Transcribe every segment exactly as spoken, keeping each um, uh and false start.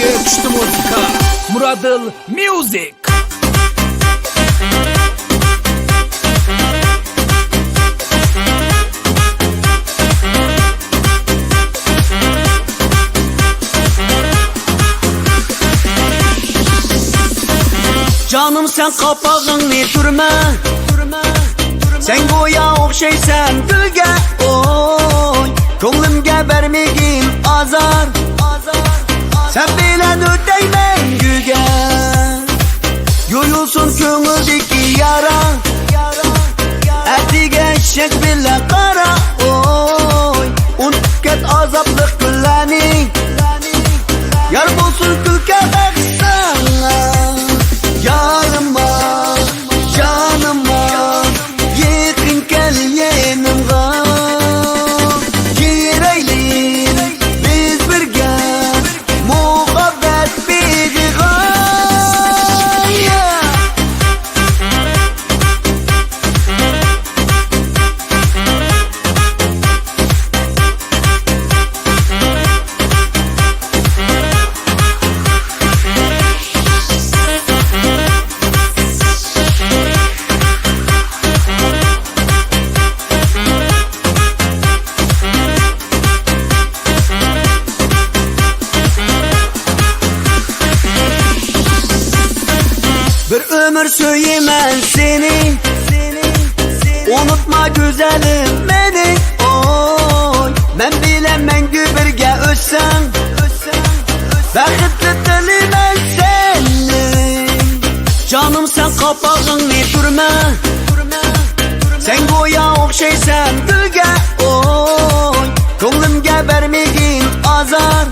كۈچلۈك مۇزىكا، مۇرادىل ميۇزىك. جانىم، سەن قاپىقىڭنى تۈرمە. سەن گويا ئوخشايسەن گۈلگە، ئوي. كۆڭلۈمگە بەرمىگىن ئازار. سەن بىلەن ئۆتەي مەڭگۈگە. يۇيۇلسۇن كۆڭۈلدىكى يارا. ئەتىگە ئىشەنچ بىلەن قارا، ئوي. ئۇنتۇپ كەت ئازابلىق كۈنلەرنى. يار بولسۇن كۈلكە بەخت ساڭا. يارىما، جانىما، يېقىن كەل يېنىمغا. يۈرەيلى بىز بىرگە مۇھەببەت بېغىغا. بىر ئۆمۈر سۆيىمەن سېنى، ئۇنتۇما گۈزەلىم مېنى، ئوي. مەن بىلەن مەڭگۈ بىرگە ئۆتسەڭ، بەختلىك تىلىمەن سېنى. جانىم، سەن قاپىقىڭنى تۈرمە. سەن گويا ئوخشايسەن گۈلگە، ئوي. كۆڭلۈمگە بەرمىگىن ئازار.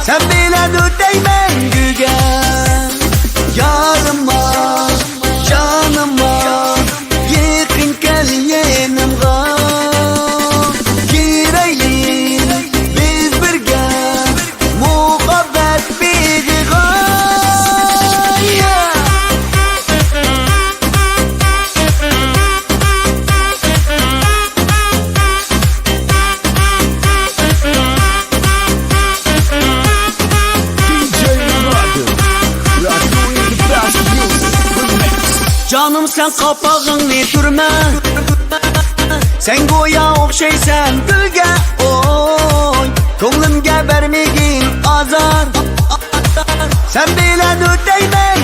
سەن بىلەن ئۆتەي مەڭگۈگە. يارىما، جانىما، يېقىن كەل يېنىمغا. يۈرەيلى بىز بىرگە مۇھەببەت بېغىغا. جانىم، سەن قاپىقىڭنى تۈرمە. سەن گويا ئوخشايسەن گۈلگە، ئوي. كۆڭلۈمگە بەرمىگىن ئازار. سەن بىلەن ئۆتەي مەن